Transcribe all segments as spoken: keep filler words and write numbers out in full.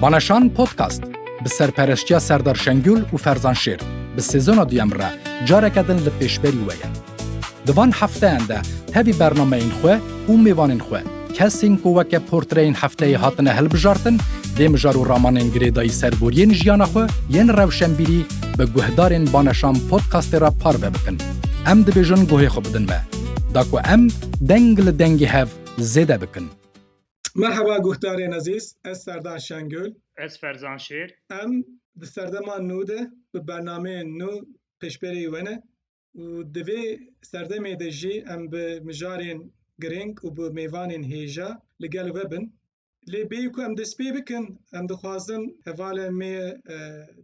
Baneşan Podcast bi serpereştiya Serdar Şengül û Ferzan Şêr bi sezona duyem re careke din li pêşberî we ye. Di van hefteyan de tevî bernameyên xwe û mêvanên xwe, kesên ku weke portreyên hefteyê hatine hilbijartin, vê mijar û ramanên girêdayî serboriyên jiyana xwe yên rewşenbîrî bi guhdarên Baneşan Podcastê re parve bikin. Em dibêjin guhê xwe bidin me, da ku em deng li dengê hev zêde bikin. Merheba guhdarên ezîz, ez Serdar Şengül. Ez Ferzan Şêr. Em di serdema nû de bi bernameyên nû pêşberî we ne û di vê serdemê de jî em bi mijarên girîng û bi mêvanên hêja li gel we bin. Lê bêyî ku em dest pê bikin, em dixwazin hevalê me, e,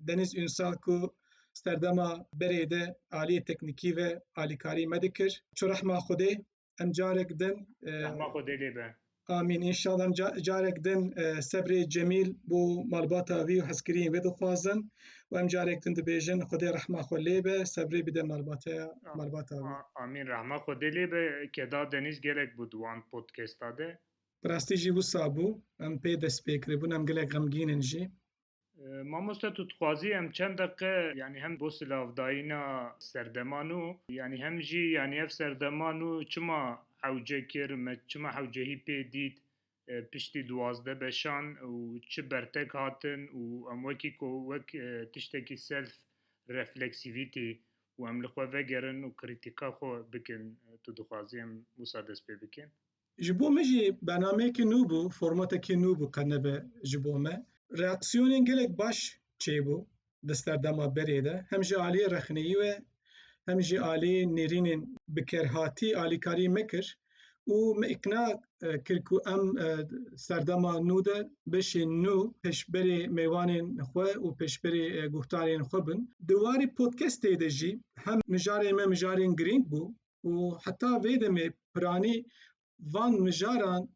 Deniz Ünsal ku serdema berê de aliyê teknîkî ve alîkarî me dikir. Çû rehma Xwedê, em carek din, e, Rehma Xwedê lê be. Amîn. Înşallah em ca-, carek din, e, sebrê cemîl bo malbata wî û hezkiriyên wê dixwazin û em carek din dibêjin, Xwedê rehma xwe lê be, sebrê bide malbataya, A-, malbata wî. A-, amîn. Rehma Xwedê lê be. Keda Deniz gelek bû di wan podcasta de. Bi rastî jî wisa bû. Em pê dest pê kiribûn. Em gelek xemgîn in jî. E, mamoste, tu dixwazî em çend deqe, yanî hem bo silavdayîna serdema nû, yanî hem jî, yanî ev serdema nû çima hewce kir, me çima hewcehî pê dît, e, piştî duwazdeh beşan û çi bertek hatin û em wekî ku wek, e, tiştekî self reflexivity û em li xwe vegerin û krîtîka xwe bikin, e, tu dixwazî em wisa dest pê bikin? Ji bo min jî bernameyekî nû bû, formatekî nû bû qe nebe ji bo me. Reaksiyonên gelek baş çêbû di serdema berê de. Hem ji aliyê rexneyî ve, hem jî aliyê nêrînên bikerhatî alîkarî me kir û me îqna, e, kir ku em, e, serdema nû de beşên nû pêşberê mêvanên xwe û pêşberê, e, guhdarên xwe bin. Di warê podcastê de jî hem mijarê me mijarên girîng bû, û heta vê demê piranî van mijaran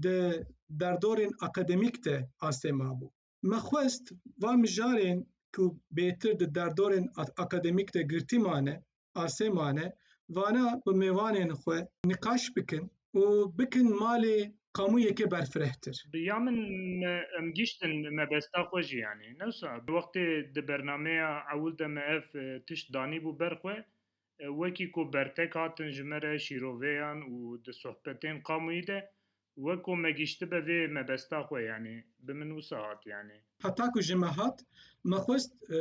di derdorên akademîk de asê mabû. Me xwest van mijarên ku bêtir di derdorên a-, akademîk de girtî mane, asê mane, vana bi mêvanên xwe niqaş bikin û bikin malê qamûyeke berfirehtir. Bi ya min, me, em giştin mebesta xwe jî, yanî. Ne wisa, wextê di bernameya ewil de me ev, e, tişt danîbû ber xwe, e, wekî ku bertek hatin ji me re şîroveyan û di sohbetên qamûyî de, wek ku me gihîştibe vê mebesta xwe, yanî bi min wisa hat, yanî. Heta ku ji me hat, me xwest, e,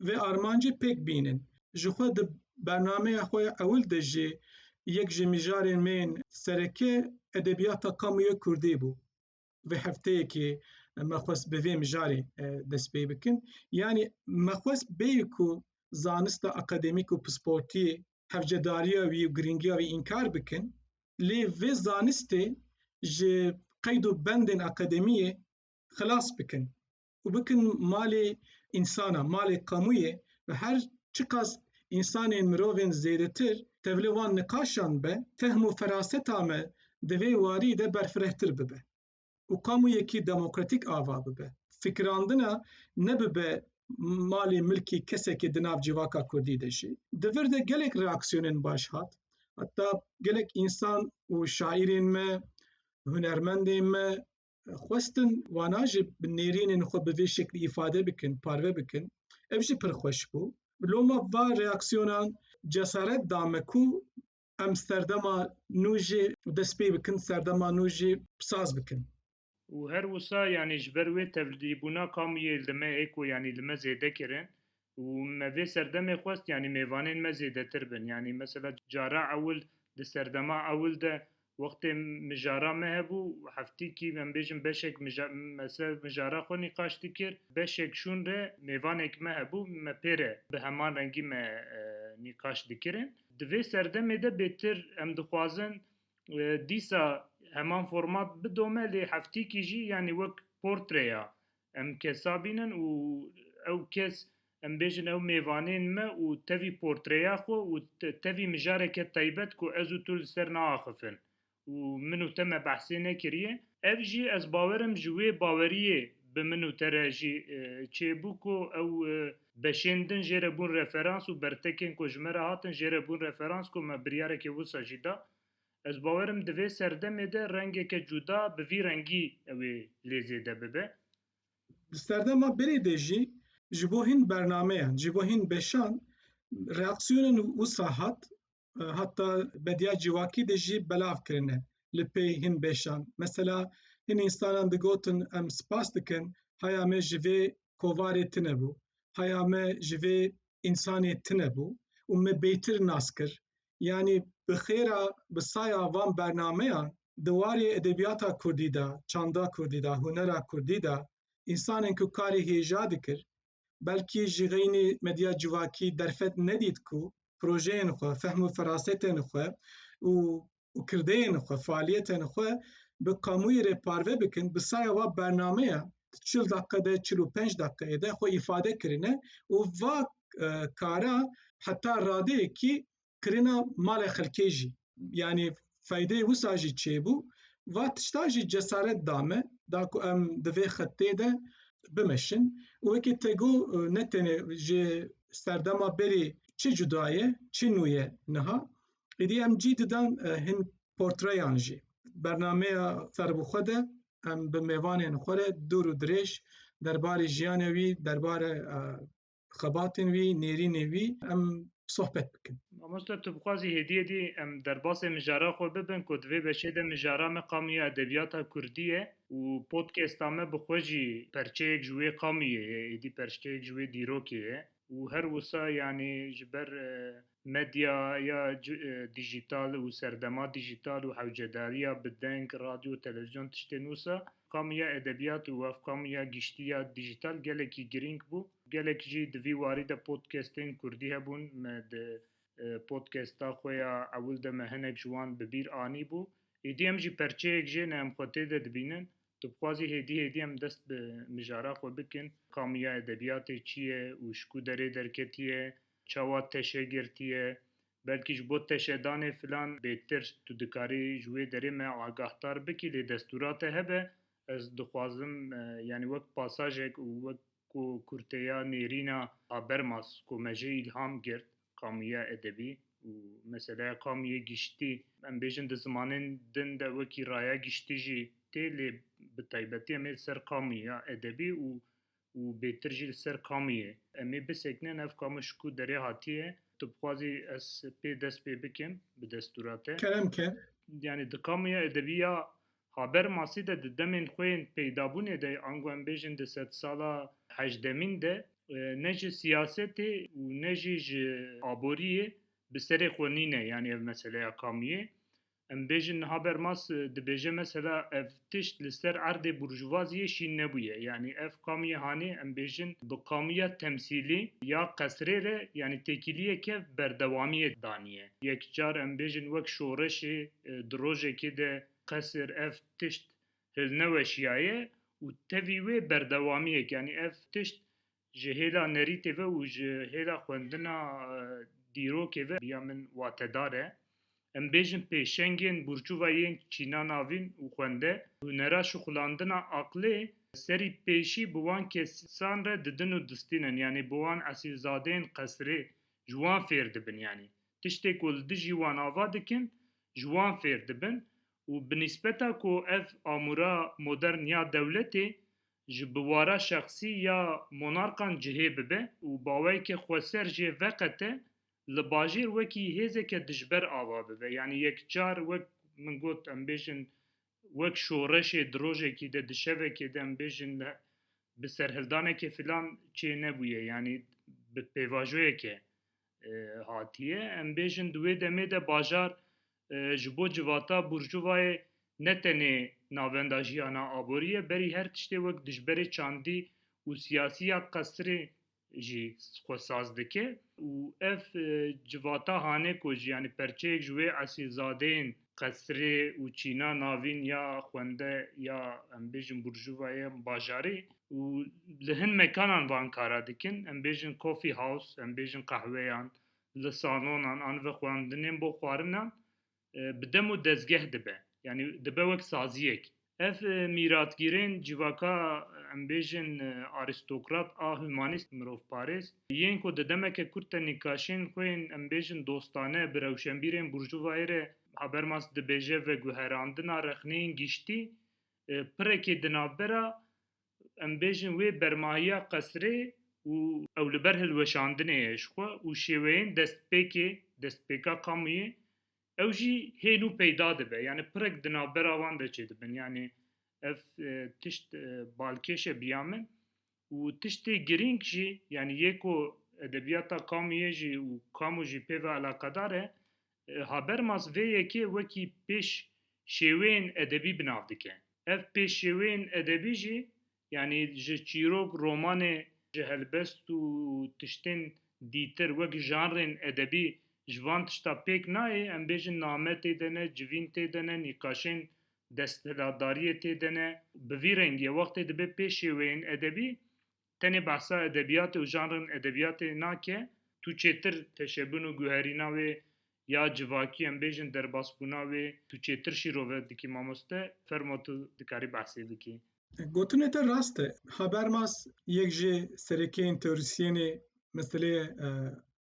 vê armancê pêk bînin. Ji xwe di bernameya xwe ya ewil de jî yek ji mijarên me yên sereke edebiyata qamûyê kurdî bû. Vê hefteyekê me xwest bi vê mijarê, e, dest pê bikin. Yanî me xwest bêyî ku zanista akademîk û pisportiyê hevcedariya wî û girîngiya wî înkar bikin, lê vê zanistê ji qeyd û bendên akademiyê xilas bikin û bikin malê însana, malê qamûyê ve her çiqas însanên mirovên zêdetir tevlê wan niqaşan be, fehm û feraseta me di vê warî de berfirehtir bibe û qamûyekî demokratîk ava bibe. Fikirandina nebibe malê milkî kesekê di nav civaka kurdî de jî. Di vir de gelek reaksiyonên baş hat. Heta gelek însan û şaîrên me, hunermendên me, xwestin wana jî bi nêrînên xwe bi vê şeklî îfade bikin, parve bikin. Ev jî pir xweş bû. Loma va reaksiyonan cesaret da me ku em serdema nû jî dest pê bikin, serdema nû jî saz bikin. Û her wisa, yanî ji ber wê tevlîbûna qamûyê li me ê ku, yanî li me zêde kirin, û me vê serdemê xwest, yanî mêvanên me zêdetir bin. Yanî mesela cara ewil, di serdema ewil de wextê mijara me hebû, heftîkî, em bêjin beşek mija-, mese-, mijara xwe nîqaş dikir, beşek şûn re mêvanek me hebû, me pê re bi heman rengî me, e, nîqaş dikirin. Di vê serdemê de bêtir em dixwazin, e, dîsa heman format bidome, lê heftîkî jî, yanî wek portreya em kesa bînin û ew kes, em bêjin, ew mêvanên me û tevî portreya xwe û te-, tevî mijareke taybet ku ez û tu li ser naaxifin û min û te me behsê nekiriye. Ev jî ez bawerim ji wê baweriyê bi min û te re jî, e, çêbû ku ew, e, beşên din jê re bûn referans û bertekên ku ji me re hatin jê re bûn referans ku me biryarekê wisa jî da. Ez bawerim di vê serdemê de rengeke cuda bi vî rengî ew ê lê zêde bibe. Di serdema berê de jî ji bo hin bernameyan, ji bo hin beşan reaksiyonên wisa hat, e, heta medya civakî de jî belav kirine li pey hin beşan. Mesela hin însanan digotin, em spas dikin, haya me ji vê kovarê tune bû, haya me ji vê însanê tune bû û me bêtir nas kir. Yanî bi xêra, bi saya van bernameyan di warê edebiyata kurdî de, çanda kurdî de, hunera kurdî de însanên ku karê hêja dikir, belkî ji xeynî medya civakî derfet nedît ku projeyên xwe, fehm û ferasetên xwe û, û kirdeyên xwe, faaliyetên xwe bi kamûyê re parve bikin, bi saya va bernameya çil deqe de, çil û pênc deqeyê de xwe îfade kirine û va, e, kara heta radeyekî kirina malê xelkê jî. Yanî feydeyê wisa jî çêbû. Va tişta jî cesaret da me, da ku em di vê xetê de bimeşin. Û wekî te got, e, ne tenê ji serdema berê çi cuda ye, çi nû ye niha. Êdî em cî didan, e, hin portreyan jî. Bernameya serbixwe de em bi mêvanên xwe re dûr û dirêj derbarê jiyanê wî, derbarê, e, xebatên wî, nêrînê wî em sohbet bikin. Mamoste, tu bixwazî hêdî hêdî em derbasê mijara xwe bibin ku di vê beşê de mijara me Kamuya Edebiyata Kurdî ye û podcasta me bi xwe jî perçeyek ji wê kamuyê ye, êdî perçeyek ji wê dîrokê ye û her wisa, yanî ji ber, e, medya ya ci-, e, dîjîtal û serdema dîjîtal û hewcedariya bi deng, radyo, televîzyon, tiştên wisa, kamuya edebiyat û ev kamuya giştî ya dîjîtal gelekî girîng bû. Gelek jî di vî warî de podcastên kurdî hebûn, me di, e, podcasta xwe ya ewil de me hinek ji wan bi bîr anîbû. Êdî em jî perçeyek jê ne em xwe tê de dibînin. Tu bixwazî hêdî hêdî em dest bi mijara xwe bikin. Kamuya edebiyatê çi ye û ji ku derê derketiye, çawa teşe girtiye, belkî ji bo teşedanê filan bêtir tu dikarî ji wê derê me agahdar bikî, lê destûra te hebe, ez dixwazim, e, yanî wek pasajek û wek ku kurteya nêrîna Habermas ku me jê îlham girt, kamuya edebî û meseleya kamuyê giştî, em bêjin di zimanên din de wekî raya giştî jî tê, lê bi taybetî em ê li ser kamuya edebî û û bêtir jî li ser kamuyê. Em ê bisekinin ev kamu ji ku derê hatiye, tu bixwazî ez pê dest pê bikim bi destûra te. Kerem ke. Yanî di kamuya edebî ya Habermasî de di demên xwe yên peydabûnê de, ango em bêjin di sedsala hejdemîn de, e, ne ji siyasetê û ne jî ji aboriyê bi serê xwe nîne, yanî ev meseleya kamuyê. Em bêjin niha Habermas, e, dibêje mesela ev tişt li ser erdê burjuvaziyê şîn nebûye. Yanî ev kamuya hanê em bêjin bi kamuya temsîlî ya qesrê re, yanî têkiliyeke berdewamiyê daniye. Yek car em bêjin wek şoreşê, e, di rojekê de qesir ev tişt hilneweşiyaye û tevî wê berdewamiyek, yanî ev tişt ji hêla nerîtê ve û ji hêla xwendina, e, dîrokê ve ya min watedar e. Em bêjin pêşengên burcuva yên çîna navîn û xwende, hunera şixulandina aqlê serî pêşî bi wan kesan re didin û distînin, yanî bi wan esîlzadeyên qesrê ji wan fêr dibin, yanî tiştê ku li dijî wan ava dikin, ji wan fêr dibin û bi nîsbeta ku ev amûra modern ya dewletê ji biwara şexsî ya monarkan cihê bibe û baweyeke xweser jê veqete, li bajêr wekî hêzeke dijber ava bibe. Yanî yekcar wek min got, em bêjin wek şoreşê di rojekî de, di şevekê de, em bêjin bi serhildaneke filan çê nebûye, yanî bi pêvajoyeke, e, hatiye. Em bêjin di wê demê de bajar, e, ji bo civata burcuvayê ne tenê navenda jiyana aborî ye, berî her tiştê wek dijberê çandî û siyasî ya qesrê jî xwe saz dike û ev, e, civata hanê ku jî, yanî perçeyek ji wê esîlzadeyên qesrê û çîna navîn ya xwende ya, em bêjin, burjuvayê bajarî û li hin mekanan van kara dikin, em bêjin coffee house, em bêjin qehweyan, li salonan, an ve xwendinên bo xwarinan, e, bi dem û dezgeh dibe. Yanî dibe wek saziyek. Ev, e, mîratgirên civaka, em bêjin, e, arîstokrat a humanîst mirovparêz, yên ku di demeke kurt de nîqaşên xwe yên, em bêjin, dostane bi rewşenbîrên burjuvayê re, Habermas dibêje, veguherandina rexneyên giştî, e, pirekê di navbera em bêjin wê bermahiya qesrê û ew li ber hilweşandinê ye ji xwe û şêweyên destpêkê, destpêka kamûyê, ew jî hê nû peyda dibe. Yani pirek di navbera wan de çêdibin. Yani ev, e, tişt, e, balkêş e biya min. Û tiştê girîng jî, yani yê ku edebiyata kamûyê jî û kamû jî pê ve eleqedar e, e, Habermas vê yekê wekî pêş şêweyên edebî bi nav dike. Ev pêş şêweyên edebî jî, yani ji çîrok, romanê, ji helbest û tiştên dîtir wek janrên edebî ji van tişta pêk nayê, em bêjin name tê de ne, civîn tê de ne, nîqaşên desthilatdariyê tê de ne. Bi vî rengî ye, wextê dibe pêş şêweyên edebî, tenê behsa edebiyatê û janrên edebiyatê nake, tu çêtir teşebûn û guherîna wê ya civakî, em bêjin derbasbûna wê, tu çêtir şîrove dikî mamoste, fermo tu dikarî behsê bikî. Gotinê te rast e. Habermas yek ji serekeyên teorîsyenê meseleyê, e,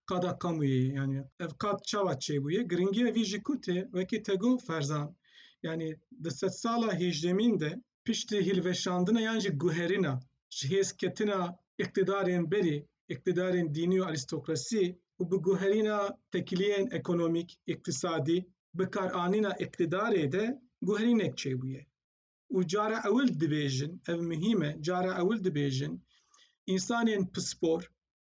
qada kamûyê ye. Yani ev qad çawa çêbûye? Giringiya vî jî ku tê, wekî te got Ferzan. Yani di sedsala hêjdemîn de piştî hilweşandina yan jî guherîna ji hêzketina îqtidarên berî, îqtidarên dînî û arîstokrasî û bi guherîna tekiliyên ekonomîk, îqtisadî, bikaranîna îqtidarê de guherînek çêbûye. Û cara ewil dibêjin, ev muhîm e, cara ewil dibêjin, însanên pispor,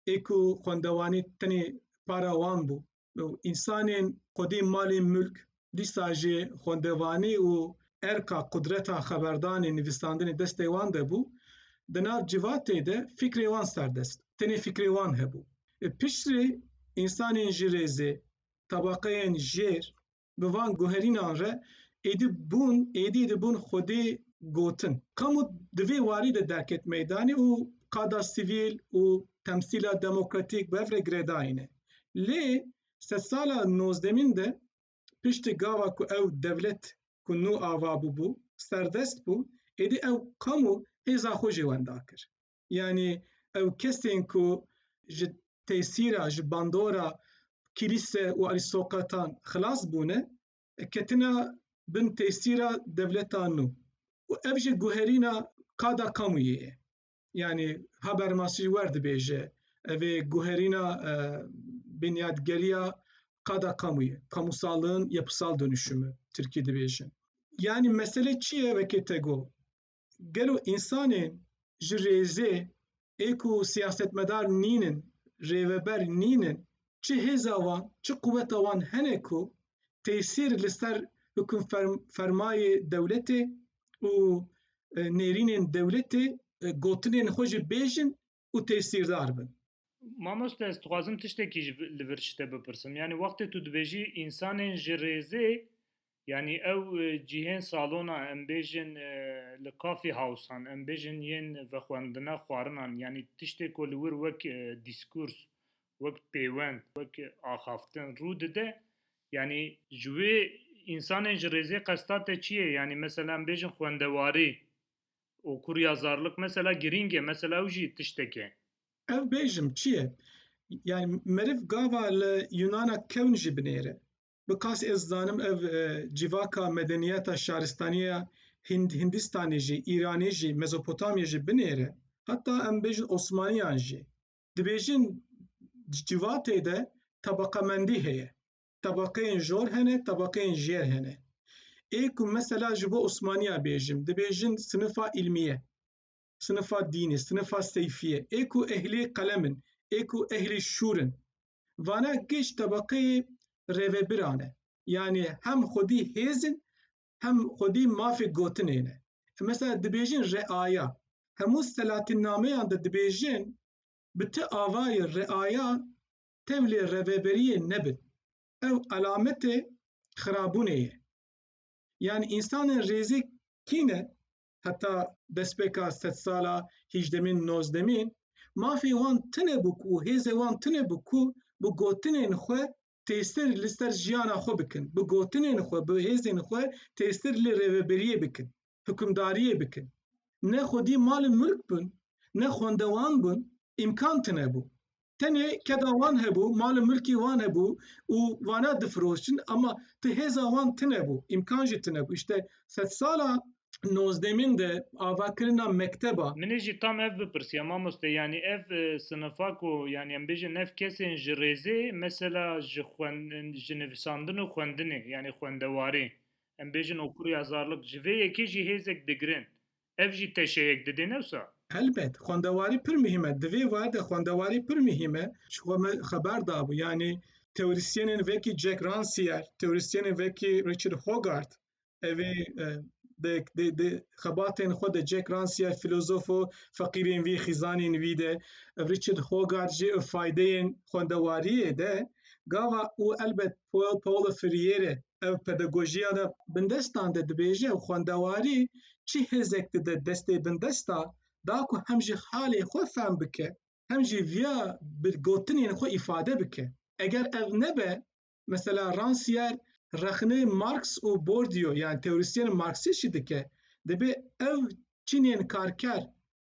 ê ku xwendevanî tenê para wan bû, û însanên xwedî malê mulk, dîsa jî xwendevanî û erka qudreta xeberdanê, nivîsandinê destê wan de bû, di nav civatê de fikrê wan serdest, tenê fikrê wan hebû. E, piştre însanên ji rêzê, tabaqeyên jêr, bi van guherînan re êdî bûn, êdî dibûn xwedî gotin. Kamû di vê warî de derket meydanê û qada sivîl û temsîla demokratîk bi hev re girêdayî ne. Lê sedsala nozdemîn de piştî gava ku ew dewlet ku nû ava bûbû, serdest bû, êdî ew kamû hêza xwe jî wenda kir. Yanî ew kesên ku ji tesîra, ji bandora kilîse û arîstokratan xilas bûne, ketine bin tesîra dewleta nû. Û ev jî guherîna qada kamûyê ye. Yanî Habermas jî wer dibêje, ev ê guherîna, e, binyatgeriya qada kamûyê, kamusallığın yapısal dönüşümü Tirkî dibêjin. Yanî mesele çi ye wekî te got? Gelo însanên ji rêzê ê ku siyasetmedar nînin, rêveber nînin, çi hêza wan, çi quweta wan hene ku tesîr li ser hukûm ferm-, fermayê dewletê û, e, nêrînên dewletê, e, gotinên xwe jî bêjin û tesîrdar bin? Mamoste, ez dixwazim tiştekî ji vi-, li vir ji te bipirsim. Yanî wextê tu dibêjî însanên ji rêzê, yanî ew, e, cihên salona, em bêjin, e, li coffee housean, em bêjin yên vexwendina xwarinan, yanî tiştê ku li wir wek, e, dîskurs, wek pêwend, wek axaftin rû dide, yanî ji wê însanên ji rêzê qesta te çi ye? Yanî mesela em bêjin xwendewarî, okuryazarlık mesela girîng e, mesela ew jî tiştek e. Ev bêjim çi ye? Yani meriv gava li Yunana kevn jî binêre. Bi qasî ez zanim ev, e, civaka medeniyeta şaristaniya Hind-, Hindistanê jî, Îranê jî, Mezopotamya jî binêre. Heta em bêjin Osmaniyan jî. Dibêjin civatê de tabaqemendî heye. Tabaqeyên jor hene, tabaqeyên jêr hene. Ê ku mesela ji bo Osmaniya bêjim, dibêjin sinifa îlmiye, sinifa dînî, sinifa seyfiye, ê ku ehlî qelem in, ê ku ehlî şûr in. Vana giş tabaqeyê rêvebiran e. Yanî hem xwedî hêz in, hem xwedî mafê gotinê ne. Mesela dibêjin reaya. Hemû selatînnameyan de dibêjin, bi ti avayê reaya tevlê rêveberiyê nebin. Ew alametê xirabûnê ye. Yani însanên rêzê kî ne? Heta destpêka sedsala hîjdemîn, nozdemîn, mafê wan tune bû ku, hêzê wan tune bû ku bi gotinên xwe tesîr li ser jiyana xwe bikin. Bi gotinên xwe, bi hêzên xwe tesîr li rêveberiyê bikin, hukimdariyê bikin. Ne xwedî mal û mulk bûn, ne xwendewan bûn, îmkan tune bû. Tenê keda wan hebû, mal û mulkî wan hebû û vana difiroşin, ama ti hêza wan tune bû, îmkan jî tune bû. Îşte sedsala nozdemîn de avakirina mekteba. Min ê jî tam ev bipirsiya mamoste, yanî ev e, sinifa ku, yanî em bêjin ev kesên ji rêzê, mesela ji xwen-, ji nivîsandin û xwendinê, yanî xwendewarî, em bêjin okuryazarlik, ji vê yekê jî hêzek digirin. Ev jî teşeyek didê, ne wisa? Helbet, xwendewarî pir muhîm e. Di vê warê de xwendewarî pir muhîm e. Ji xwe me xeber dabû. Yanî teorîsyenên wekî Jack Rancière, teorîsyenên wekî Richard Hoggart, ev ê, e, di, di, di xebatên xwe de Jack Rancière, filozof û feqîrên wî, xîzanên wî de, ev Richard Hoggart jî ev faydeyên xwendewariyê de, gava û elbet Paul, Paulo Freire, ev pedagojiya de bindestan de dibêje, xwendewarî çi hêzek dide destê bindesta, da ku hem ji halê xwe fehm bike, hem jî viya bi gotinên xwe îfade bike. Eger ev nebe, mesela Rancière rexnê Marx û Bourdieu, yani teorîsyenên Marksîst jî dike, dibê ev çînên karker,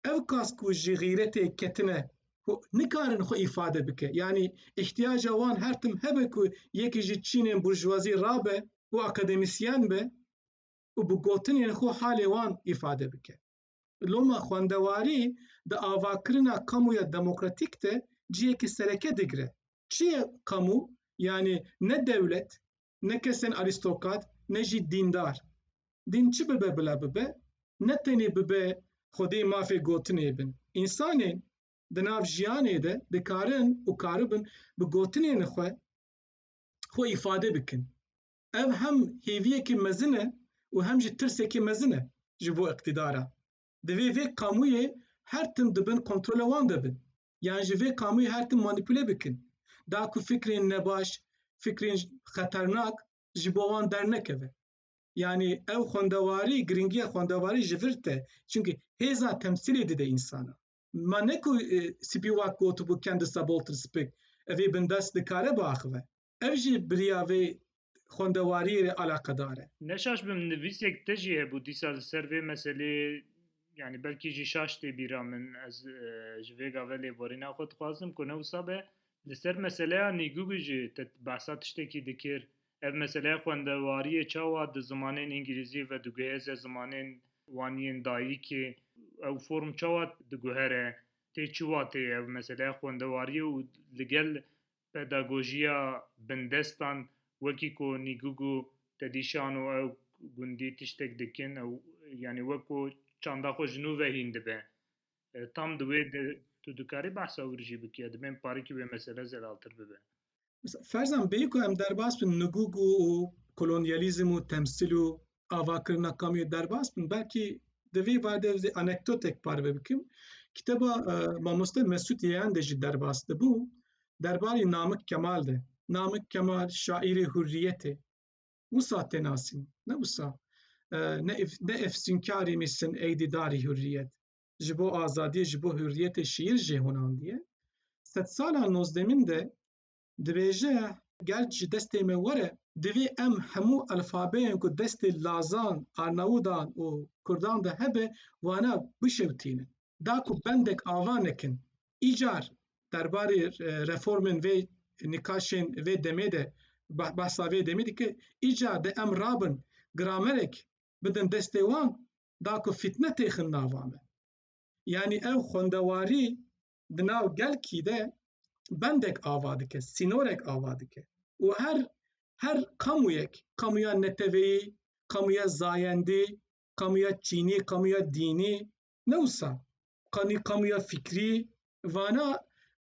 ev kas ku ji xîretê ketine, ku nikarin xwe îfade bike. Yani îhtiyaca wan her tim hebe ku yekî ji çînên burjwazî rabe û akademîsyen be û bi gotinên xwe halê wan îfade bike. Loma xwendewarî di avakirina kamuya demokratîk de cihekî sereke digire. Çi ye kamu? Yani ne dewlet, ne kesên arîstokrat, ne jî dîndar. Dîn çi bibe bila bibe, ne tenê bibe xwedê mafê gotinê bin. Însanên di nav jiyanê de dikarin û karibin bi gotinên xwe xwe îfade bikin. Ev hem hêviyekî mezin e û hem jî tirsekî mezin e ji bo îqtîdara. Divê vê kamûyê her tim di bin kontrola wan de bin. Yan ji vê kamûyê her tim manîpule bikin. Da ku fikrên nebaş, fikrên xeternak ji bo wan dernekeve. Yanî ew xwendewarî, giringiya xwendewarî ji vir te. Çimkî hêza temsîlê dide însana. Ma ne ku, e, Spivak gotibû, "Can the subaltern speak?" Evê bindest dikare biaxive. Ev jî bi riya vê xwendewariyê re eleqedar e. Ne şaş bim, nivîsek te jî hebû dîsa li ser vê meseleyê, yanî belkî jî şaş tê bîra min, ez, e, ji vê gave lêborîna xwe dixwazim ku ne wisa be. Li ser meseleya Nîgûgû jî te behsa tiştekî dikir. Ev meseleya xwendewariyê çawa di zimanên îngilîzî vediguhêze zimanên wan yên dayikê? Ew form çawa diguhere? Tê çi wateyê ev meseleya xwendewariyê û li gel pedagojiya bindestan wekî ku Nîgûgû te dîşan û ew gundî tiştek dikin, ew, yanî wek ku çanda xwe ji nû ve hîn dibe. E, tam di wê de tu dikarî behsa wir jî bikî, ez dibêm parîkî wê mesele zelaltir bibe. Mesela, ferzan bêyî ku em derbas bin Nîgûgû û kolonyalîzm û temsîl û avakirina kamûyê derbas bin, belkî di vê warê de ez ê anekdotek parve bikim. Kitêba, e, mamoste Mesûd Yeyan de jî derbas dibû, derbarê Namik Kemal de. Namik Kemal şaîrê hurriyetê. Wisa tê nasîn, ne wisa. E, ne ev-, ne efsûnkarî mîsin ey dîdarî hurriyet. Ji bo azadiyê, ji bo hurriyetê şiir jê hûnandiye. Sedsala nozdemîn de dibêje, ger ji destê me were, divê em hemû alfabeyên ku destê Lazan, Arnawudan û Kurdan de hebe, wana bişewtînin. Da ku bendek ava nekin. Îcar derbarê, e, reformên vê nîqaşên vê demê de, be-, behsa vê demê dike, îcar de em rabin gramerek bidin destê wan, da ku fitne têxin nava me. Yanî ew xwendewarî di nav gelkî de bendek ava dike, sînorek ava dike. Û her, her qamûyek, qamûya neteweyî, qamûya zayendî, qamûya çînî, qamûya dînî, ne wisa. Qanî qamûya fikrî, vana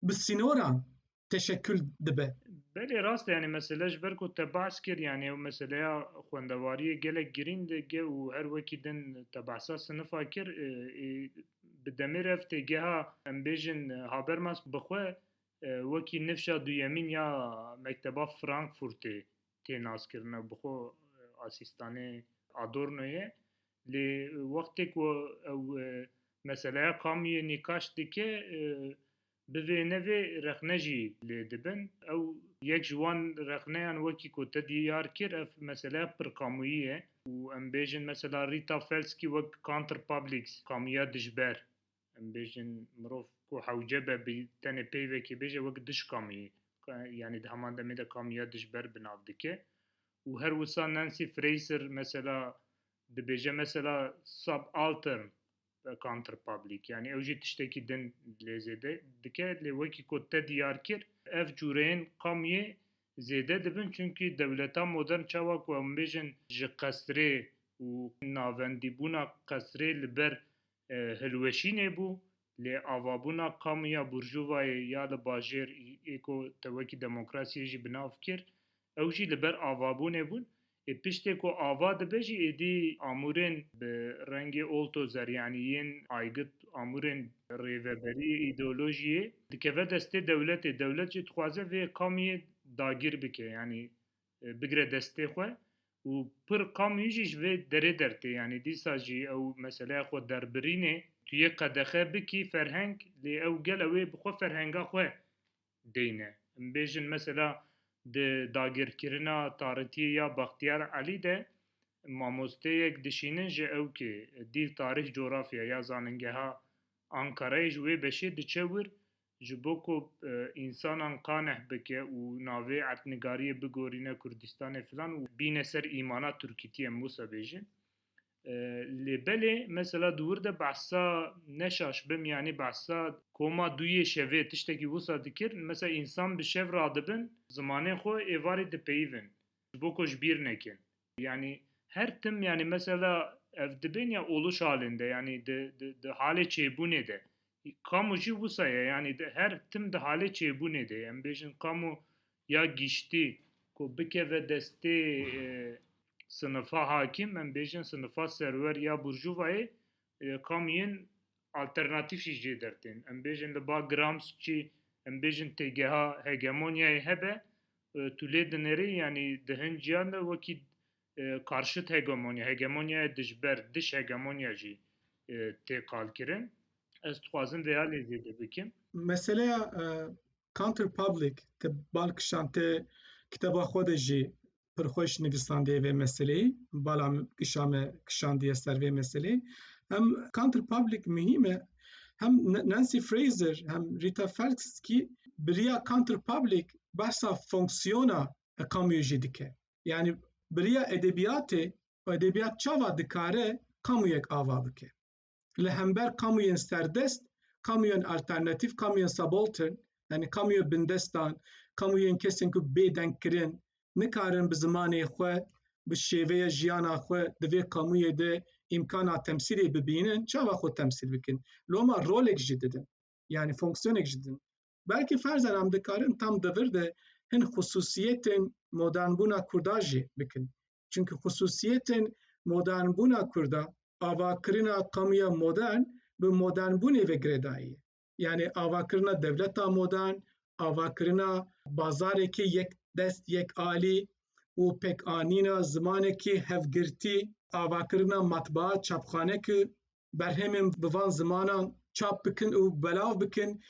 bi sînoran teşekil dibe. Belê rast e, yanî mesele ji ber ku te behs kir, yanî ew meseleya xwendewariyê gelek girîng dike û her wekî din te behsa sinifa kir, e, e, bi demê re ev têgeha, em bêjin, Habermas bi xwe, e, wekî nifşa duyemîn ya Mekteba Frankfurtê tê naskirin, ew bi xwe, e, asîstanê Adornoyê. Lê wextê ku ew, e, meseleya qamûyê nîqaş dike, e, bi vê ne vê rexne jî lê dibin. Ew yek ji wan rexneyan wekî ku te diyar kir, ev meseleya pirqamûyî ye û em bêjin mesela Rita Felski wek counterpublics, qamûya dijber. Em bêjin mirov ku hewce be bi tenê peyvekê bêje wek dijqamûyî, yanî di heman demê de qamûya dijber bi nav dike. Û her wisa Nancy Fraser mesela dibêje mesela subaltern counterpublic, yani ew jî tiştekî din lê zêde dike, lê wekî ku te diyar kir, ev cûreyên qamûyê zêde dibin, çunkî dewleta modern çawa ku em bêjin ji qesrê û navendîbûna qesrê li ber e, hilweşînê bû, lê avabûna qamûya burjuvayê ya li bajêr ê ku te wekî demokrasiyê jî bi nav kir, ew jî li ber avabûnê bûn. Ê piştê ku ava dibe jî êdî amûrên bi rengê oltozer, yanî yên aygıt, amûrên rêveberî, îdeolojiyê dikeve destê dewletê. Dewlet jî dixwaze vê qamûyê dagir bike, yanî e, bigre destê xwe û pir qamûyî jî ji vê derê dertê. Yanî dîsa jî ew meseleya xwe derbirînê, tu yê qedexe bikî ferheng, lê ew gel ew ê bi xwe ferhenga xwe deyne. Em bêjin mesela di dagirkirina tarîtiyê ya Baxtiyar Elî de mamosteyek dişînin ji ewkê, dîl tarîh coğrafya ya zanîngeha Ankarayê ji wê beşê diçe wir, ji bo ku, e, însanan qaneh bike û navê erdnigariyê bigorîne Kurdistanê filan û bîne ser îmana Tirkîtiyê, em wisa bêjin. E, lê belê, mesela di wir de behsa, ne şaş bim, yanî behsa koma duyê şevê tiştekî wisa dikir. Mesela însan bi şev radibin, zimanê xwe êvarî dipeyivin. Ji bo ku ji bîr nekin. Yanî her tim, yanî mesela ev dibên ya oluş halinde, yanî di, di, di halê çêbûnê de. Kamu jî wisa ye, yanî di, her tim di halê çêbûnê de ye. Em bêjin kamu ya giştî ku bikeve destê, e, sinifa hakim, em bêjin sinifa serwer ya burjuvayê, e, kamuyên alternatîf jî jê dertên. Em bêjin li ba Gramsci, em bêjin têgeha hegemonyayê hebe, e, tu lê dinêrî, yanî di hin ciyan de wekî, e, karşit hegemonya, hegemonyaya dijber, dış hegemonya jî, e, tê qalkirin. Ez dixwazim vêya lê zêde bikim. Meseleya, e, counterpublic, te bal kişand, te kitaba xwe de jî pir xweş nivîsandiye vê meseleyê, bala min kişa me kişandiye ser vê meseleyê. Hem counterpublic muhîm e, hem N-, Nancy Fraser, hem Rita Felski bi riya counterpublic behsa fonksiyona kamuyê jî dike. Yanî bi riya edebiyatê, edebiyat çawa dikare kamuyek ava bike? Li hember kamuyên serdest, kamuyên alternatîf, kamuyên subaltern, yanî kamuyên bindestan, kamuyên kesên ku bê dengkirin, nikarin bi zimanê xwe, bi şêveya jiyana xwe di vê kamuyê de îmkana temsîlê bibînin, çawa xwe temsîl bikin? Loma rolek jî didin. Yanî fonksiyonek jî didin. Belkî ferzan em dikarin tam di vir de hin xusûsiyetên modernbûna Kurda jî bikin. Çimkî xusûsiyetên modernbûna Kurda, avakirina kamuya modern bi modernbûnê ve girêdayî ye. Yanî avakirina dewleta modern, avakirina bazarekî yek dest, yek alî û pekanîna zimanekî hevgirtî, avakirina matbaa, çapxane ki berhemên bi van zimanan çap bikin û belav bikin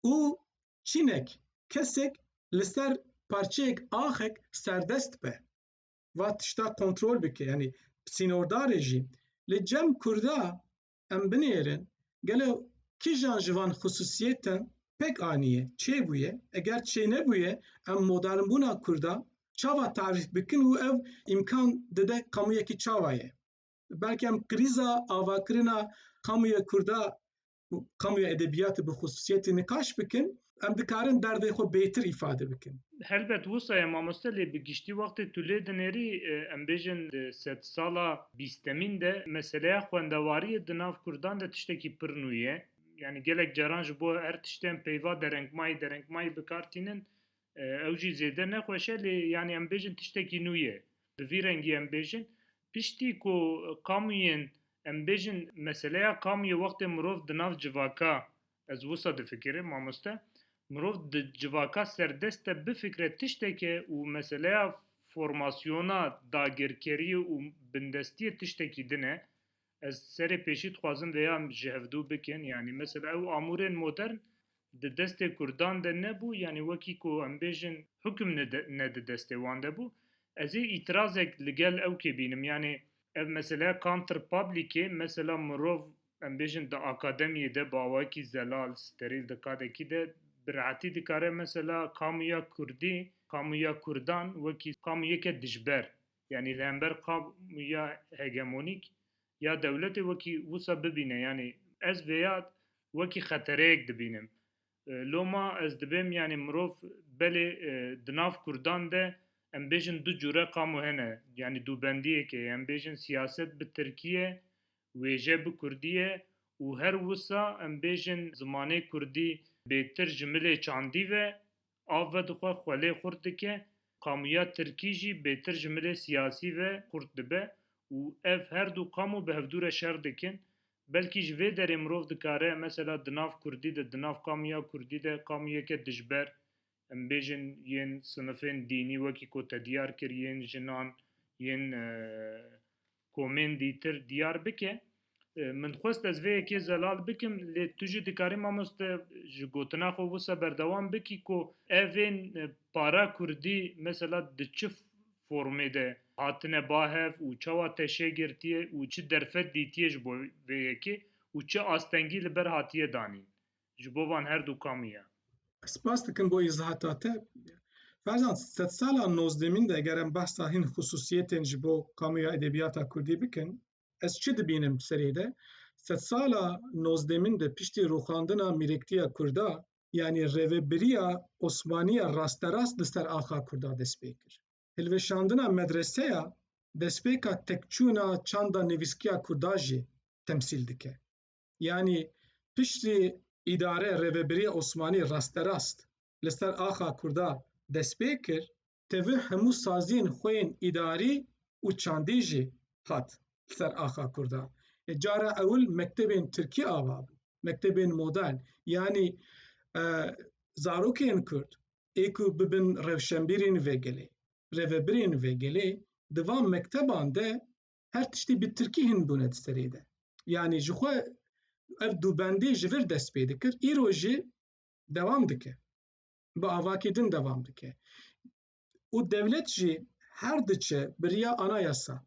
û çînek, kesek li ser parçeyek axek serdest be, va tişta kontrol bike, yanî sînordar e jî. Li cem Kurda em binêrin, gelo kîjan ji van xusûsiyetên pêk aniye, çêbûye? Eger çênebûye, em modernbûna Kurda çawa tarîf bikin û ev îmkan dide kamuyekî çawa ye? Belkî em krîza avakirina kamuya Kurda û kamuya edebiyatê bi xusûsiyetê nikaş bikin, em dikarin derdê xwe bêtir îfade bikin. Helbet wisa ye mamoste, lê bi giştî wextê tu lê dinêrî, e, em bêjin di sedsala bîstemîn de meseleya xwendewariyê di nav Kurdan de tiştekî pir nû ye. Yanî gelek caran ji bo her tiştên peyva derengmayî, derengmayî bi kar tînin, e, ew jî zêde nexweş e, lê yanî em bêjin tiştekî nû ye. Bi vî rengî em bêjin, piştî ku kamuyên, em bêjin, meseleya kamuyê wextê mirov di nav civaka, ez wisa difikirim, mamoste, mirov di civaka serdest de bifikre tişteke û meseleya formasyona dagirkeriyê û bindestiyê tiştekî din e. Ez serê pêşî dixwazim vêya em ji hevdû bikin. Yanî mesela ew amûrên modern di destê Kurdan de nebû, yanî wekî ku em bêjin hukm nede-, ne di destê wan de bû. Ez ê îtirazek li gel ewkê bînim. Yanî ev meseleya counterpublicê, mesela mirov, em bêjin, di akademiyê de bi awayekî zelal, sterîl, di kadekî de bi rehetî dikare mesela kamuya Kurdî, kamuya Kurdan wekî kamuyeke dijber Yanî li hember kamuya hegemonîk ya dewletê wekî wisa bibîne. Yanî ez vêya wekî xetereyek dibînim. E, loma ez dibêm, yanî mirov belê, e, di nav Kurdan de em bêjin du cure kamu hene. Yanî dûbendiyekê, em bêjin siyaset bi Tirkî ye, wêje bi Kurdî ye û her wisa em bêjin zimanê Kurdî bêtir ji milê çandî ve av vedixwe, xwelê xurt dike, kamuya Tirkî jî bêtir ji milê siyasî ve xurt dibe û ev her du kamu bi hevdû re şer dikin. Belkî ji vê derê mirov dikare, mesela di nav Kurdî de, di nav kamuya Kurdî de kamuyeke dijber, em bêjin yên sinifên dînî wekî ku te diyar kir, yên jinan, yên, e, komên dîtir diyar bike. E, min xwest ez vê yekê zelal bikim, lê tu jî dikarî mamoste ji gotina xwe wisa berdewam bikî ku evên, e, para Kurdî mesela di çi formê de hatine ba hev û çawa te şêgirtiye û çi derfet dîtiye ji bo vê yekê û çi astengî li ber hatiye danîn ji bo van her du kamuya? Spas dikim bo îzahata te. Ferzan, sedsala nozdemîn de eger em behsa hin xusûsiyetên ji bo kamuya edebiyata kurdî bikin, ez çi dibînim serê de? Sedsala nozdemîn de piştî rûxandina mîrektiya kurda, yanî rêvebiriya Osmaniya rasterast li ser axa kurda dest pê kir. Hilweşandina medreseya destpêka tekçûna çanda nivîskiya kurda jî temsîl dike. Yanî piştî îdare rêvebiriya Osmanî rasterast li ser axa kurda dest pê kir, tevî hemû saziyên xwe yên îdarî û çandî jî hat li ser axa kurda. E, cara ewil mektebên tirkî ava bû, mektebên modern. Yanî, e, zarokên kurd ê ku bibin rewşenbîrên vê gelê, rêvebirên vê gelê, di van mekteban de her tiştî bi tirkî hin bûne di serê de. Yanî ji xwe ev dûbendî ji vir dest pê dikir, îro jî dewam dike. Bi avakî din dewam dike. Û dewlet jî her diçe bi riya anayasa,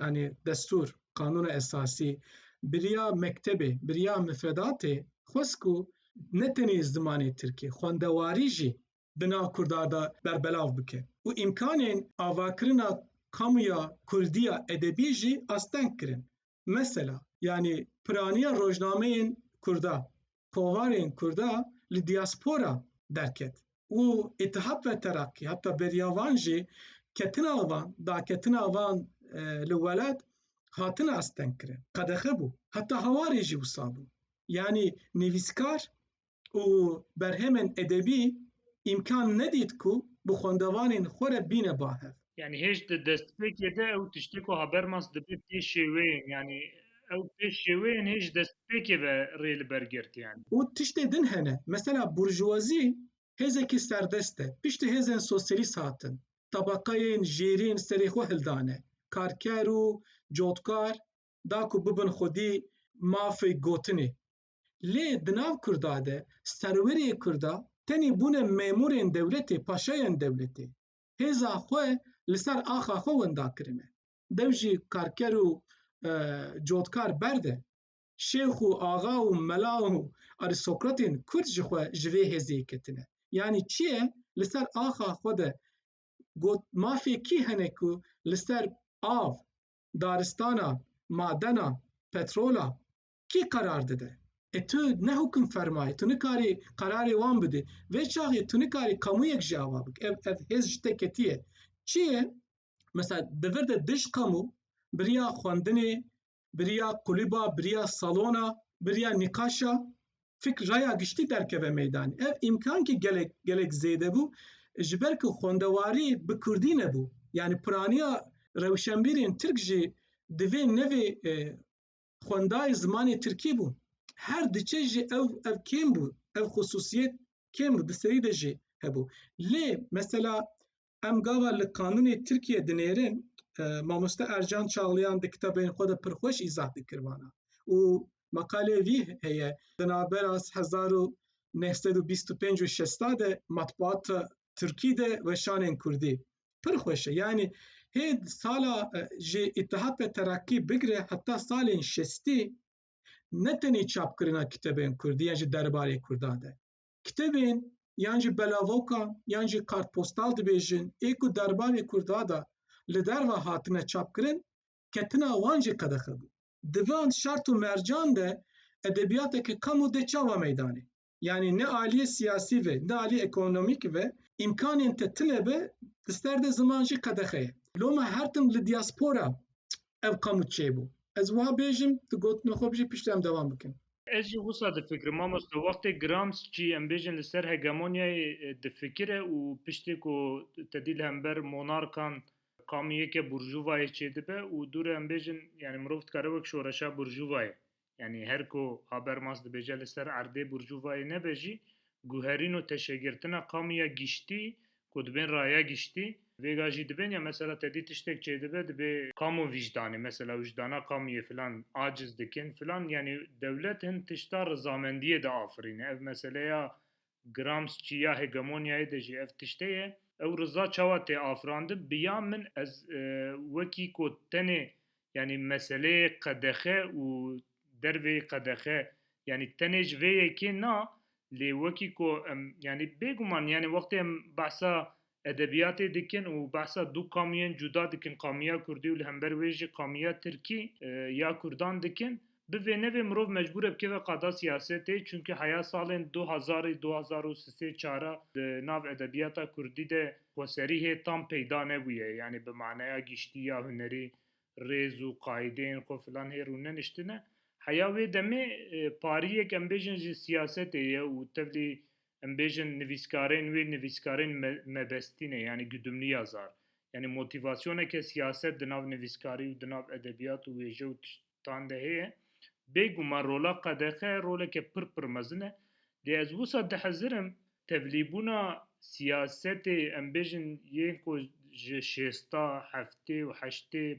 yanî destûr, qanûna esasî, bi riya mektebê, bi riya mifredatê xwest ku ne tenê zimanê tirkî, xwendewarî jî di nav kurda de berbelav bike û îmkanên avakirina kamuya kurdî ya edebî jî asteng kirin. Mesela, yanî piraniya rojnameyên kurda, kovarên kurda li diaspora derket û Îtihad ve Terakî, heta beriya van jî ketina van, daketina van, e, li welat hatin asteng kirin. Qedexe bû. Heta hewarê jî wisa bû. Yanî nivîskar û berhemên edebî îmkan nedît ku bi xwendevanên xwe re bîne ba hev. Yanî hêj di destpêkê de ew tiştê ku Habermas dibe pê şêweyên, yanî ew pê şêweyên hêj destpêkê ve rê li ber girt, yanî. Û tiştê din hene. Mesela burjuwazî hêzekî serdest e. Piştî hêzên sosyalîst hatin, tebeqeyên jêrîn serê xwe hildane. Karker û cotkar da ku bibin xwedî mafê gotinê. Lê di nav kurda de serwerê kurda tenê bûne memûrên dewletê, paşayên dewletê. Hêza xwe li ser axa xwe wenda kirine. Dev jî karker û, e, cotkar berde. Şêx û axa û mela û arîstokratên kurd ji xwe ji vê hêzê ketine. Yanî çi ye? Li ser axa xwe de got, mafê kî hene ku li ser av, daristana, madena, petrola kî qerar dide? E tu ne hukimferma yî, tu nikarî qerarê wan bidî. Vê çaxê tu nikarî qamûyek jî ava bik. Ev, ev hêz ji te ketiye. Çi ye? Mesela di vir de dij qamû, bi riya xwendinê, bi riya kulîba, bi riya salona, bi riya nîqaşa fikr, raya giştî derkeve meydanê. Ev îmkan ki gelek, gelek zêde bû, ji ber ku xwendewarî bi kurdî nebû. Yanî piraniya rewşenbîrên tirk jî di vê nevê, e, xwendayê zimanê tirkî bû. Her diçe jî ew, ev kêm bû, ev xusûsiyet kêm bû, di serî de jî hebû. Lê mesela em gava li qanûnê Tirkiye dinêrin, e, mamoste Ercan Çağlayan di kitabên xwe de pir xweş îzah dikir vana. Û meqalê vî heye, di navbera hezar û neh sed û bîst û pênc û şesta de matbuata Tirkî de weşanên Kurdî. Pir xweş e. Yanî hê sala, e, ji Îtihad ve Terakî bigire heta salên şestî ne tenê çapkirina kitebên Kurdî yan jî derbarê Kurda de. Kitebên yan jî belavokan yan jî kartpostal dibêjin, ê ku derbarê Kurda de li derve hatine çapkirin, ketina wan jî qedexe bû. Di van şert û mercan de edebiyateke kamu de çawa meydanê? Yani ne aliyê siyasî ve, ne aliyê ekonomîk ve îmkanên te tune be, di ser de ziman jî qedexe ye. Loma her tim li diaspora ev kamu çêbû. Ez wiha bêjim, tu gotinê xwe bijî, piştre em dewam bikin. Ez jî wisa difikirim, mamoste, wextê Gramsci, em bêjin, li ser hegemonyayê, e, difikire û piştê ku te dî li hember monarkan kamiyeke burjuvayê çêdibe û dûre em bêjin, yani mirov dikare wek şoreşa burjuvayê. Yani her ku Habermas dibêje li ser erdê burjuvayê nebe jî, guherîn û teşegirtina qamiya giştî ku dibên raya giştî, vêga jî dibên ya mesela te dî tiştek çêdibe, dibê kamu vîjdanê, mesela wijdana qamiyê filan aciz dikin filan, yani dewlet hin tişta rizamendiyê de afirîne. Ev meseleya Gramsci ya hegemonyayê de jî ev tişte ye. Ew riza çawa tê afirandin? Bi ya min ez, e, wekî ku tenê, yani meseleyê qedexe û derveyî qedexe, yani tenê ji vê yekê na, lê wekî ku em, yani bêguman, yani wextê em behsa edebiyatê dikin û behsa du qamiyên cuda dikin, qamiya kurdî û li hember wê jî qamiya tirkî, e, ya kurdan dikin, bi vê nevê mirov mecbûr e bikeve qada siyasetê, çunke heya salên du hezarî, du hezar û sisê çara di nav edebiyata kurdî de xweserî hê tam peyda nebûye, yani bi maneya giştî ya hunerî, rêz û qaîdeyên xwe filan hê rûneniştine. Heya wê demê, e, pariyek em bêjin ji siyasetê ye û tevlî em bêjin nivîskarên wê nivîskarên me-, mebestî ne, yani güdümlü yazar. Yani motivasyoneke siyaset di nav nivîskarî û di nav edebiyat û wêje û tiştan de heye. Bêguman rola qedexe roleke pir pir mezin e. Lê ez wisa dihezirim tevlîbûna siyasetê, em bêjin, yên ku ji şêsta, heftê û heştê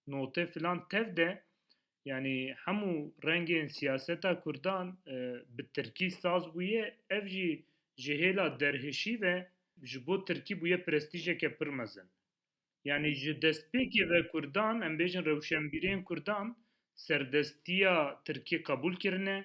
notê filan tev de, yani hemû rengên siyaseta kurdan, e, bi tirkî saz bûye, ev jî ji hêla derhişî ve ji bo tirkî bûye prestîjeke pir mezin. Yani ji destpêkê ve kurdan, em bêjin rewşenbîrên kurdan, serdestiya tirkî qebûl kirine,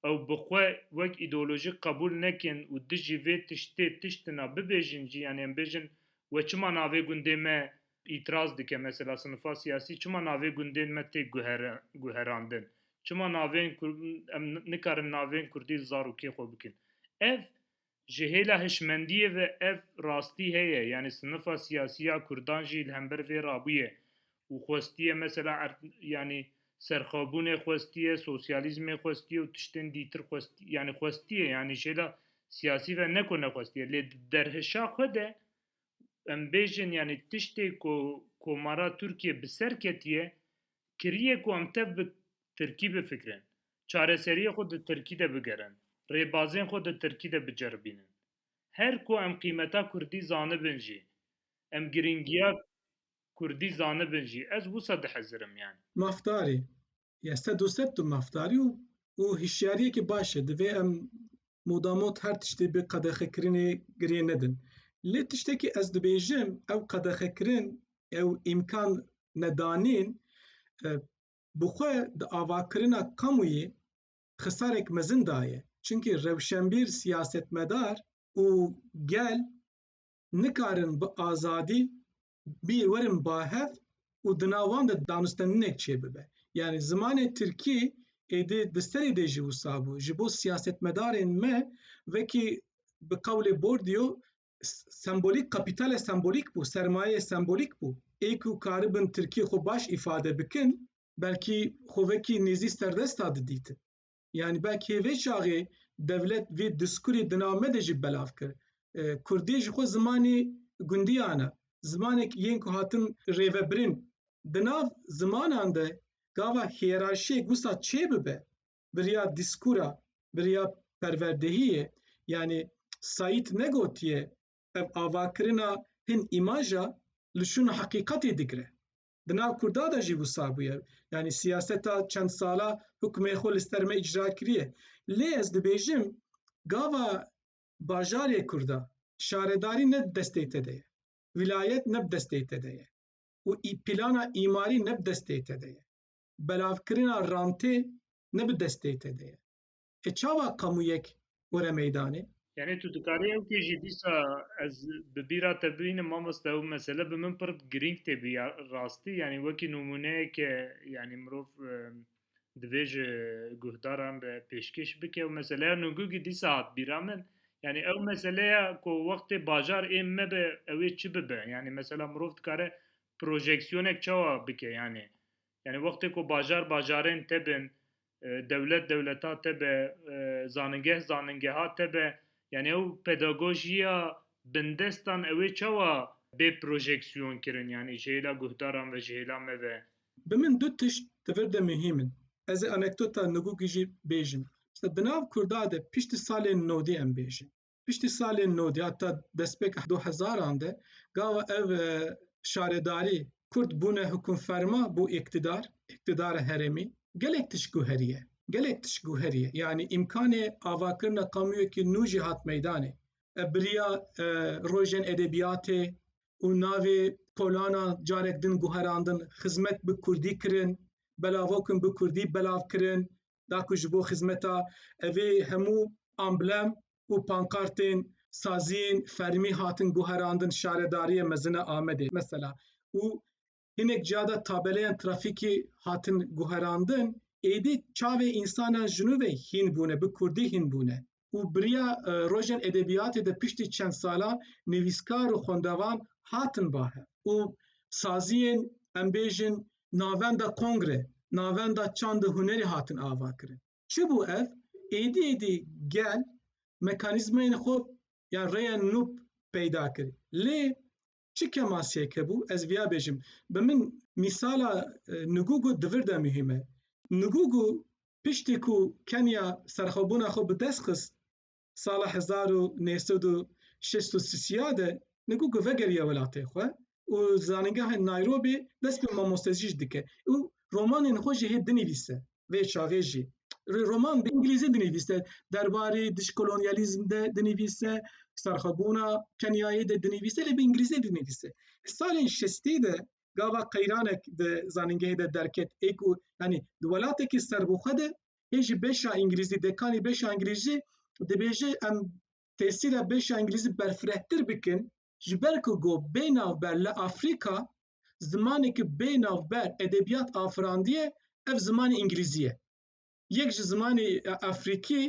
ew bi xwe wek îdeolojî qebûl nekin û dijî vê tiştê tiştina bibêjin jî, yani em bêjin, we çima navê gundê me îtiraz dike, mesela sinifa siyasî çima navê gundên me tê guhere-, guherandin? Çima navên kur-, em nikarin navên kurdî li zarokê xwe bikin? Ev ji hêla hişmendiyê ve ev rastî heye, yani sinifa siyasî ya kurdan jî li hember vê rabûye û xwestiye mesela ert-, yani serxwebûnê xwestiye, sosyalîzmê xwestiye û tiştên dîtir xwestiye, yani xwestiye, yani ji hêla siyasî ve ne ku nexwestiye, lê di derhişa xwe de em bêjin, yani tiştê ku Komara Tirkiye bi ser ketiye, kiriye ku em tev bi tirkî bifikirin, çareseriyê xwe di tirkî de bigerin, rêbazên xwe di tirkî de biceribînin. Her ku em qîmeta kurdî zanibin jî, em girîngiya kurdî zanibin jî, ez wisa dihezirim yani. Mafdarî, ya sed û sed tu mafdarî û, û hişyariyekî baş e. Divê em modamot her tiştê bi qedexekirinê girê nedin. Lê tiştekî ez dibêjim, ew qedexekirin, ew îmkan nedanîn, e, bi xwe di avakirina kamuyê xisarek mezin daye. Çimkî rewşenbîr, siyasetmedar û gel nikarin bi azadî bî werin ba hev û di nav wan de danûstendinêk çêbibe. Yani zimanê tirkî êdî di serê de jî wisa bû. Ji bo siyasetmedarên me wekî bi qewlê Bourdieu s-, sembolîk, kapîtale sembolîk bû, sermayeyê sembolîk bû. Ê ku karibin tirkî xwe baş îfade bikin, belkî xwe wekî nêzî serdesta didîtin. Yani belkî vê çaxê dewlet vê diskurê di nav me de jî belav kir. E, Kurdî ji xwe zimanê gundiyan e. Zimanek yên ku hatin rêvebirin. Di nav zimanan de gava hiyerarşiyek wisa çê bibe, bi riya diskura, bi riya perwerdehiyê, yani Saîd negotiye, ev avakirina hin îmaja li şûna heqîqetê digire. Di nav Kurda de jî wisa bûye. Yani siyaseta çend sala hukmê xwe li ser me îcra kiriye. Lê ez dibêjim, gava bajarê Kurda, şaredarî ne bi destê te de ye. Wîlayet ne bi destê te de ye. Û î-, plana îmarî ne bi destê te de ye. Belavkirina rantê ne bi destê te de ye. E, çawa qamûyek were meydanê? Yani tu dikarî ew kê jî dîsa ez bi bîra te bibînim mamoste, ew mesele bi min pir girîng tê bi ya rastî, yani wekî nimûneyeke, yani mirov, e, divê ji guhdaran re pêşkêş bike. Ew meseleya Nûgûgî dîsa hat bîra min. Yani ew meseleya ku wextê bajar ê me be, ew ê çi bibe? Yani mesela mirov dikare projeksiyonek çawa bike yani? Yani wextê ku bajar bajarên te bin, e, dewlet dewleta te be, e, zaningeh zaningeha te be, yani ew pedagojiya bindestan ew ê çawa bê projeksiyon kirin, yani ji hêla guhdaran ve ji hêla me ve? Bi min du tişt di vir de muhîm in. Ez ê anekdota Nûgûgî jî bêjim. Mesela di nav Kurda de piştî salên nodî em bêjin. Piştî salên nodî heta destpêka du hezaran de gava ev, e, şaredarî Kurd bûne hikûmferma, bû îktidar, îktidara herêmî. Gelek tişt guheriye. Gelek tişt guheriye. Yani îmkanê avakirina qamûyekî nû jî hat meydanê. E, biriya, e, rojên edebiyatê û navê kolana carek din guherandin, xizmet bi kurdî kirin, belavokin bi kurdî belav kirin, da ku ji bo xizmeta evê hemû amblem û pankartên saziyên fermî hatin guherandin şaredariyê mezin a Amedê mesela. Û hinek ciya de tabeleyên trafîkî hatin guherandin, êdî çavê însanan ji nû ve hîn bûne, bi kurdî hîn bûne. Û biriya, e, rojên edebiyatê de piştî çend sala nivîskar û xwendevan hatin ba hev. Û saziyên, em bêjin, navenda kongre, navenda çand û hunerî hatin avakirin. Çi bû ev? Êdî êdî gel mekanîzmayên xwe ya rêyên nû peyda kir. Lê çi kemasiyek hebû? Ez viya bêjim. Bi min mîsala, e, Nûgûgû di vir de muhîm e. Nûgûgû piştî ku Kenya serxwebûna xwe bi dest xist, sala hezar û neh sed û şêst û sisiya de Nûgûgû vegeriya welatê xwe û zanîngehê Nairobi dest bi mamostezî jî dike û romanên xwe jî hê dinivîse. Vê çaxê jî. Rê-, roman bi îngilîzî dinivîse, derbarê dijkolonyalîzm de dinivîse, serxwebûna Kenyayê de dinivîse, lê bi îngilîzî dinivîse. Salên şêstî de gava qeyranek di zanîngehê de derket, ê ku, yanî di welatekî serbixwe de hê jî beşa îngilîzî, dekanî beşa îngilîzî dibêje, em tesîra beşa îngilîzî berfirehtir bikin, ji ber ku got bê navber li Afrîka zimanekî bê navber edebiyat afirandiye, ev zimanê îngilîzî ye. Yek ji zimanê, e, Afrîkî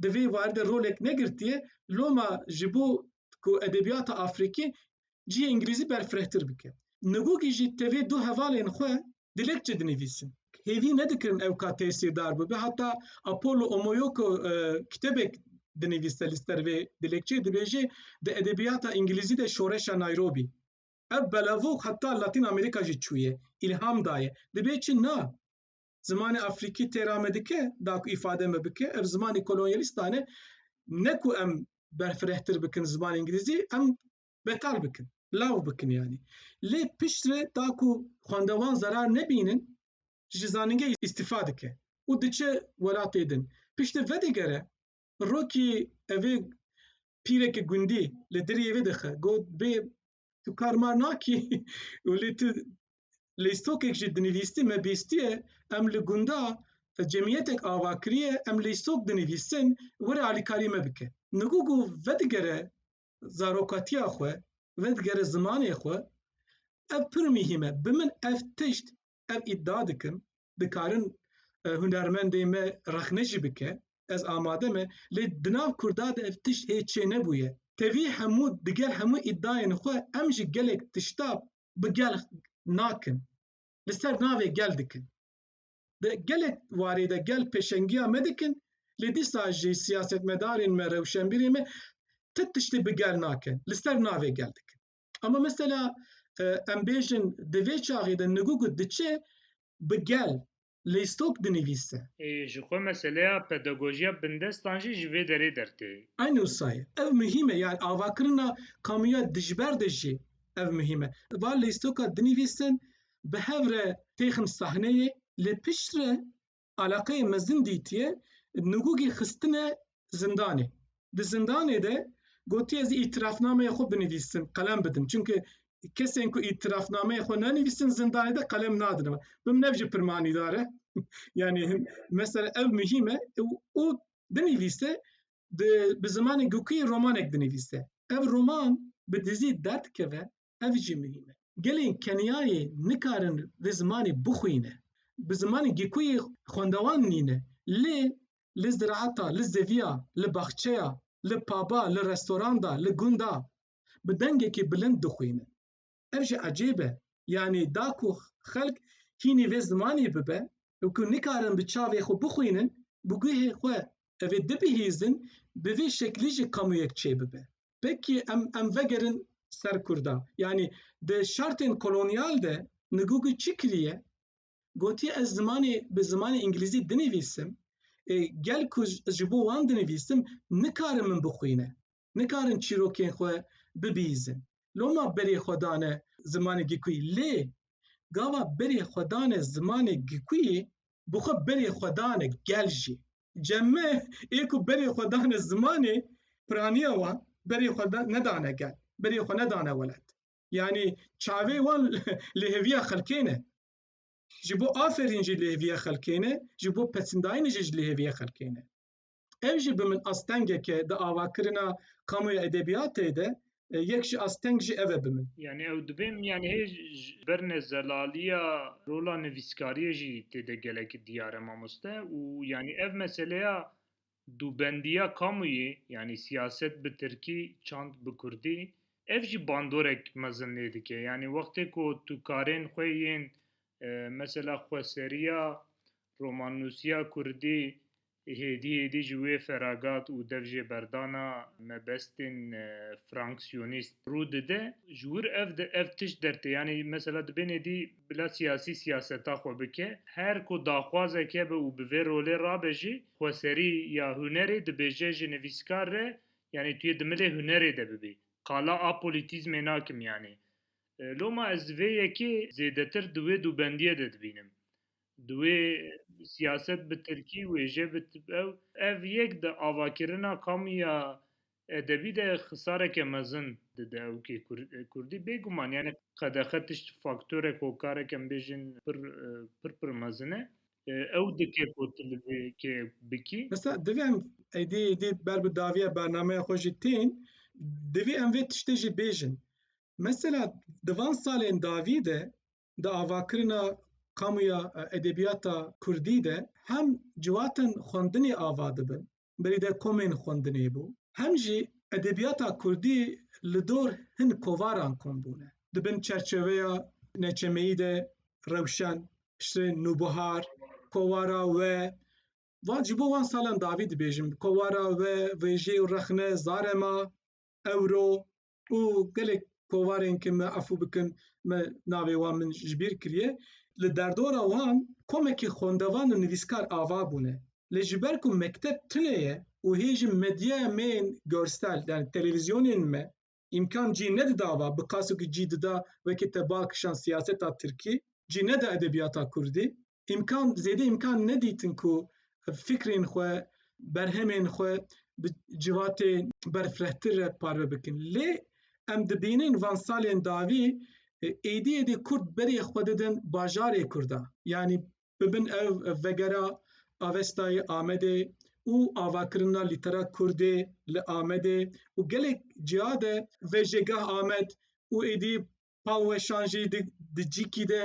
di vê warî de rolek negirtiye, loma ji bo ku edebiyata Afrîkî cihê îngilîzî berfirehtir bike. Nûgûgî jî tevê du hevalên xwe dilekçe dinivîsin. Hêvî nedikirin ew ka tesîrdar bibe. Heta Apollo Omoyoko, e, kitêbek dinivîse li ser vê dilekçeyê, dibêje, di edebiyata îngilîzî de şoreşa Nairobi. Ev belavok heta Latîn Amerîka jî çûye, îlham daye. Dibê çi na? Zimanê Afrîkî têra me dike, da ku îfade me bike, ev zimanê kolonyalîstan e, ne ku em berfirehtir bikin zimanê îngilîzî, em betal bikin, lav bikin yanî. Lê piştre da ku xwendevan zerar nebînin, ji zanîngehê îstifa dike û diçe welatê din. Piştre vedigere, rokî evê pîreke gundî li diriyê vê dixe, got, bê tu kar mar nakî û lê tu lîstokek jî dinivîstî, me bîstiye, em li gunda cemiyetek ava kiriye, em lîstok dinivîsin, were alîkarî me bike. Nûgûgû vedigere zarokatiya xwe, vedigere zimanê xwe, ev pir muhîm e. Bi min ev tişt, ev îdia dikim, dikarin, e, hunermendê me rexne jî bike, ez amade me, lê di nav Kurda de ev tişt hê çênebûye. Tevî hemû, digel hemû îdiayên xwe em jî gelek tişta bi gel nakin. Li ser navê gel dikin. Di gelek warê de gel pêşengiya me dikin, lê dîsa jî siyasetmedarên me, rewşenbîrê me ti tiştê bi gel nakin, li ser navê gel dikin. Ama mesela, e, em bêjin di vê çaxê de Nûgûgû diçe bi gel lîstok dinivîse. Ê, ji xwe meseleya pedagojiya bindestan jî ji vê derê dertê. Eynî wisa ye. Ev muhîm e. Yani avakirina kamuya dijber de jî ev muhîm e. Va lîstoka dinivîsin, bi hev re têxin sahneyê, lê piştre alaqeyê mezin dîtiye, Nûgûgî xistine zindanê. Di zindanê de gotiye, ez îtirafnameya xwe binivîsim, qelem bidim. Çunke kesên ku îtirafnameya xwe nenivîsin, zindanê de qelem nadin. Bi min ev jî pir manîdar e. Yani, mesela ev muhîm e û, û binivîse, di, bi zimanê gikuyî romanek dinivîse. Ev roman bi dizî derdikeve, ev jî muhîm e. Gelên Kenyayê nikarin vê zimanê bixwîne. Bi zimanê gikuyî xwendevan nîne. Lê li ziraeta, li zeviya, li baxçeya, li paba, li restoranda, li gunda bi dengekî bilind dixwînin. Ev jî ecêb e. Yanî da ku xelk hînî vê zimanê bibe û ku nikarin bi çavê xwe bixwînin, bi guhê xwe evê dibihîzin, bi vê şeklî jî kamûyek çêbibe. Pekî em, em vegerin ser Kurda. Yanî di şartên kolonyal de Ngugi çi kiriye? Gotiye, ez zimanê, bi zimanê îngilîzî dinivîsim. E, gel ku ji, ji bo wan dinivîsim, nikarin min bixwîne. Nikarin çîrokên xwe bibihîzin. Loma berê xwe dane zimanê gikuyî. Lê gava berê xwe dane zimanê gikuyî, bi xwe berê xwe dane gel jî. Cem me ê ku berê xwe dane zimanê, piraniya wan, berê xwe da-, nedane gel. Berê xwe nedane welat. Yanî çavê wan lêheviya xelkê ne. Ji bo aferîn jî lêheviya xelkê ne, ji bo pesindayînê jî ji lêheviya xelkê ne. Ev jî bi min astengeke di avakirina kamuya edebiyatê de, e, yek ji asteng jî ev e bi min. Yanî ew dibêm, yanî hê ji ber nezelaliya rola nivîskariyê jî tê de gelekî diyar e mamoste û yanî ev meseleya dûbendiya kamuyê, yanî siyaset bi tirkî, çand bi kurdî, ev jî bandorek mezin lê dike. Yanî wextê ku tu karên xwe yên, e, mesela xweseriya romannûsiya kurdî hêdî hêdî ji wê feragat û dev jê berdana mebestên, e, franksiyonîst rû dide, ji wir ev de, ev tişt dertê. Yanî mesela dibên êdî bila siyasî siyaseta xwe bike. Her ku daxwazek hebe û bi vê rolê rabe jî, xweserî ya hunerê dibêje ji nivîskar re, yanî tu yê di milê hunerê de bibî. Qala apolitîzmê nakim yanî. E, loma ez vê yekê zêdetir di wê dûbendiyê de dibînim. Di wê siyaset bi tirkî, wêje bi t-, ew, ev yek di avakirina kamuya edebî de xisareke mezin dide ewkê kur-, kurdî. Bêguman, yani qedexe tişt faktorek, hokarek em bêjin pir, e, pir pir mezin e. E, ew dike ku tu li vê kê bikî. Mesela divê em êdî, êdî ber bi daviya bernameya xwe jî tên, divê em vê tiştê jî bêjin. Mesela di van salên dawî de di avakirina kamuya, e, edebiyata kurdî de hem ciwatên xwendinê ava dibin, berî de komên xwendinê bû, hem jî edebiyata kurdî li dor hin kovaran kom bûne. Di bin çerçeveya neçemeyî de Rewşen, işte Nûbihar, Kovara We, van ji bo van salan dawî dibêjim, Kovara We, Vêjê û Rexne, Zarema, Ewro û gelek kovarên ke me efû bikin, me navê wan min ji bîr kiriye. Li derdora wan komekî xwendevan û nivîskar ava bûne. Lê ji ber ku mekteb tune ye û hê jî medyaya me yên görsel, yani televîzyonên me, îmkan cî nedida va, bi qasokî cî dida wekî te bal kişand siyaseta tirkî, cî neda edebiyata kurdî. Îmkan, zêde îmkan nedîtin ku fikrên xwe, berhemên xwe bi civatê berfirehtir re parve bikin. Lê em dibînin van salên dawî, e, êdî êdî kurd berê xwe didin bajarê kurda. Yanî bibin ev vegera Avestayê Amedê û avakirina lîtera kurdê li Amedê û gelek ciya de vejêgah Amed û êdî Paweşan jî di, di cîkî de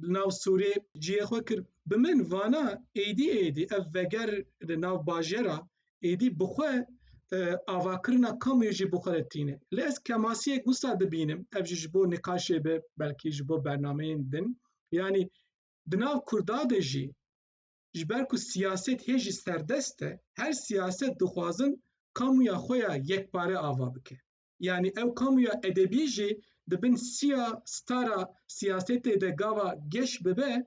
li nav Sûrê cihê xwe kir. Bi min vana êdî êdî ev veger li nav bajêra êdî bi xwe, e, avakirina kamuyê jî bi xwe re tîne. Lê ez kemasiyek wisa dibînim, ev jî ji bo nîqaşê be, belkî ji bo bernameyên din. Yanî di nav Kurda de jî, ji ber ku siyaset hê jî serdest e, her siyaset dixwazin kamuya xwe ya yekpare ava bike. Yanî ew kamuya edebî jî di bin siya stara siyasetê de gava geş bibe,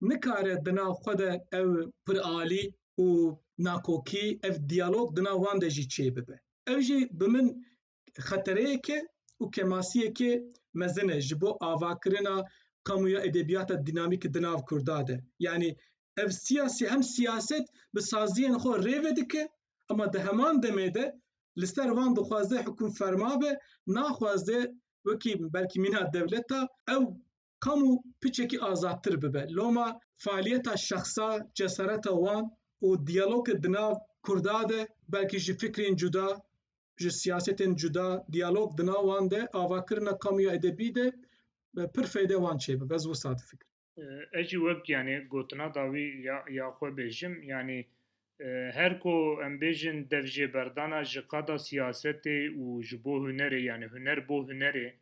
nikare di nav xwe de ew piralî û nakokî, ev diyalog di nav wan de jî çêbibe. Ev jî bi min xetereyeke û kemasiyeke mezin e ji bo avakirina kamuya edebiyata dînamîk di nav Kurda de. Yanî ev siyasî hem siyaset bi saziyên xwe rê vedike, ama di heman demê de li ser wan dixwaze hikûm ferma be, naxwaze wekî belkî mîna dewleta ew kamu piçekî azadtir bibe. Loma faaliyeta şexsa, cesareta wan û diyalogê di nav Kurda de, belkî ji fikrên cuda, ji siyasetên cuda, diyalog di nav wan de, avakirina kamuya edebî de, e, pir feyde wan çêbibe. Ez wisa difikirim. E, ez jî wek, yanî, gotina dawî ya, ya xwe bêjim, yanî, e, her ku em bêjin dev jêberdana ji qada siyasetê û ji bo hunerê, yanî huner bo hunerê,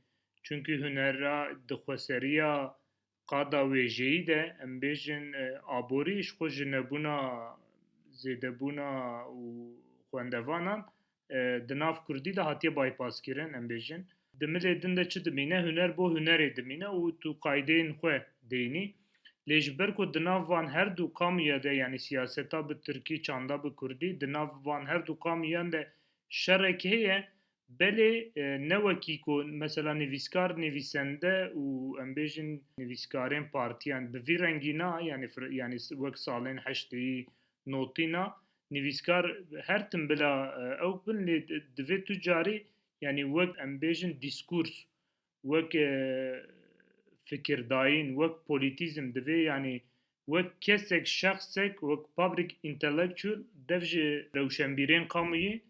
çunkî hunera di xweseriya qada wêjeyî de, em bêjin, e, aborî ji xwe ji nebûna zêdebûna û xwendevanan, e, di nav kurdî de hatiye bypass kirin, em bêjin. Di milê din de çi dimîne? Huner bo hunerê dimîne û tu qaydeyên xwe deynî. Lê ji ber ku di nav van her du kamuya de, yanî siyaseta bi tirkî, çanda bi kurdî, di nav van her du kamuyan de şerek heye, belê, e, ne wekî ku mesela nivîskar, nivîsende û em bêjin nivîskarên partiyan bi vî rengî na, yanî fir-, yanî s-, wek salên heşteyî, notîna, nivîskar her tim bila, e, ew bin, lê di-, divê tu carî, yanî wek em bêjin dîskurs, wek, e, fikirdayîn, wek polîtîzm divê, yanî wek kesek, şexsek, wek public intellectual dev ji rewşenbîrên qamûyî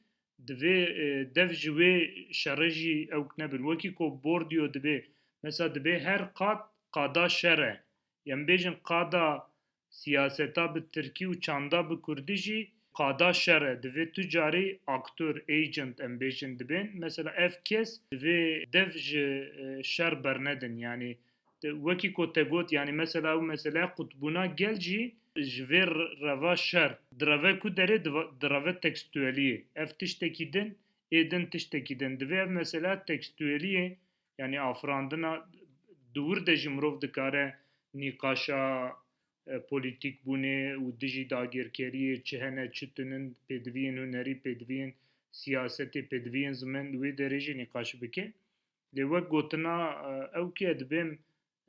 divê, e, dev ji wê şerê jî ewk nebin. Wekî ku Bourdieu dibê, mesela dibê her qad qada şer e. Em bêjin qada siyaseta bi tirkî û çanda bi kurdî jî qada şer e. Divê tu carî aktor, agent em bêjin dibên. Mesela ev kes divê dev ji, e, şer bernedin. Yanî te, wekî ku te got, yanî mesela ew meseleya qutbûna gel jî ji vê re-, reva şer direve ku derê diva-, direve tekstûeliyê. Ev tiştekî din, ê din tiştekî din. Divê ev meseleya tekstûeliyê, yanî afirandina di wir de jî mirov dikare nîqaşa, e, polîtîk bûnê û dijî dagirkeriyê çi hene, çi tinin, pêdiviyên hunerî, pêdiviyên siyasetê, pêdiviyên ziman, di wê derê jî nîqaş bike. Lê wek gotina, e, ew ke dibêm,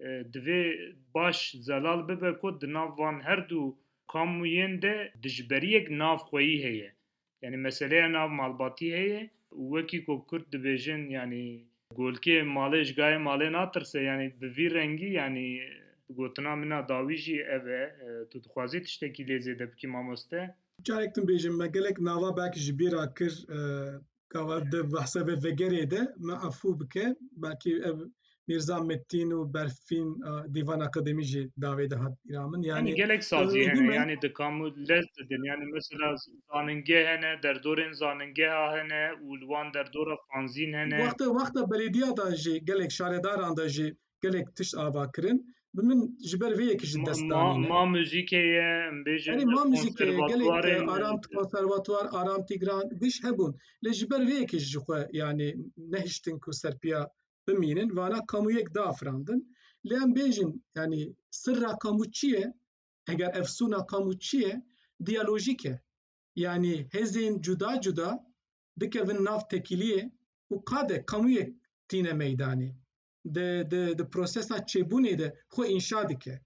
e, divê baş zelal bibe ku di nav van her du kamûyên de dijberiyek navxweyî heye. Yanî meseleya nav malbatî heye û wekî ku Kurd dibêjin, yanî golkê malê ji gayê malê natirse, yanî bi vî rengî, yanî gotina min a dawî jî ev e, e, tu dixwazî tiştekî lê zêde bikî mamoste? Carek din bêjim, me gelek nava belkî ji bîra kir, e, gava di behsa vê vegerê de me efû bike, belkî ev Mîrza Metîn û Berfîn, a, Dîvan Akademî jî davê de hat bîra min. Yanî, yanî gelek sazî hene, yanî di kamû lez didin. Yanî mesela zanîngeh hene, derdorên zanîngeha hene û li wan derdora fanzîn hene. Wexta, wexta belediya de jî gelek şaredaran de jî gelek tişt ava kirin. Bi min ji ber vê yekê jî dest danîne. Ma muzîkê ye, em bêjin. Erê, ma muzîkê ye, gelek, e, Aram Konservatuar, Aram Tîgran, giş hebûn. Lê ji ber vê yekê jî xwe, yanî nehiştin ku serpiya bimînin, vana kamûyek da afirandin. Lê em bêjin, yanî sirra kamû çi ye? Eger efsûna kamû çi ye? Diyalojîk e. Yanî hêzên cuda cuda dikevin nav tekîliyê û qade kamûyek tîne meydanê. Di, di, di prosesa çêbûnê de xwe înşa dike.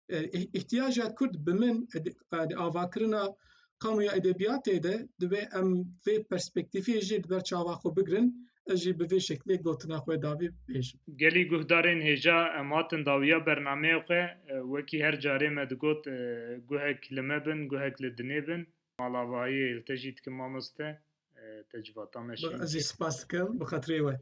E, îh-, îhtiyaca Kurd bi min, e, di, e, di avakirina kamuya edebiyatê de divê em vê perspektîfê jî li ber çava xwe bigirin. Ez jî bi vê şeklê gotina xwe dawî bêjim. Gelî guhdarên hêja, em hatin dawiya bernameya xwe. E, wekî her carê me digot, e, guhek li me bin, guhek li dinê bin. Malavahiyê li te jî dikim mamoste. E, te civata me şîn. Ez jî spas dikim bi xatirê we.